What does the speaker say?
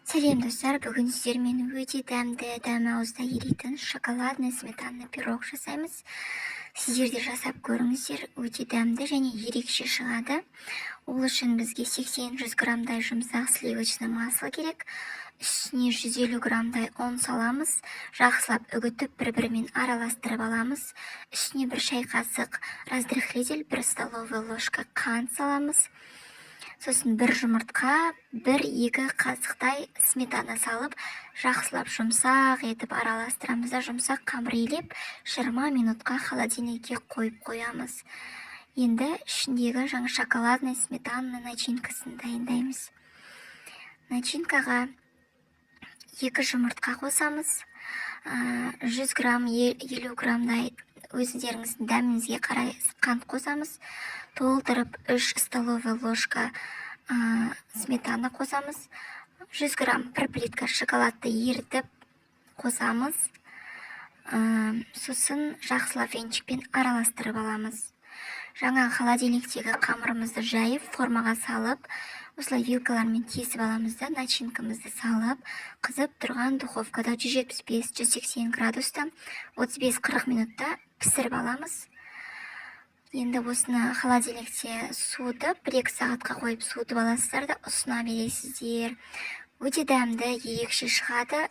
Сәлем, достар! Бүгін сіздермен өте дәмді, дәмі ауызда еритін шоколадный сметанный пирог жасаймыз. Сіздер де жасап көріңіздер, өте дәмді және ерекше шығады. Ол үшін бізге 80-100 граммдай жұмсақ сливочный масло керек. Үстіне 150 граммдай ұн саламыз, жақсылап үгітіп, бір бірімен араластырып аламыз. Үстіне 1 шай қасық разрыхлитель, 1 столовый ложка қант саламыз. Сосын бір жұмыртқа, 1-2 қасықтай сметана салып, жақсылап жұмсақ етіп араластырамыз да, жұмсақ қамыр илеп, 20 минутқа холодильникке қойып қоямыз. Енді ішіндегі жаңа шоколадный сметанный начинкасын дайындаймыз. Начинкаға 2 жұмыртқа қосамыз, 100 грамм, 50 граммдай, өздеріңіздің дәміңізге қарай қант қосамыз. Толтырып 3 столовый ложка сметана қосамыз, 100 грамм бір плитка шоколадты ерітіп қосамыз. Сосын жақсылап венчикпен араластырып аламыз. Жаңа холодильниктегі қамырымызды жайып, формаға салып, осылай вилкалармен тесіп аламыз да, начинкамызды салып, қызып тұрған духовкада 175-180 градуста 35-40 минутта пісіріп аламыз. Енді осыны холодильникте суытып, 1-2 сағатқа қойып, суытып аласыздар да, ұсына бересіздер. Өте дәмді, ерекше шығады.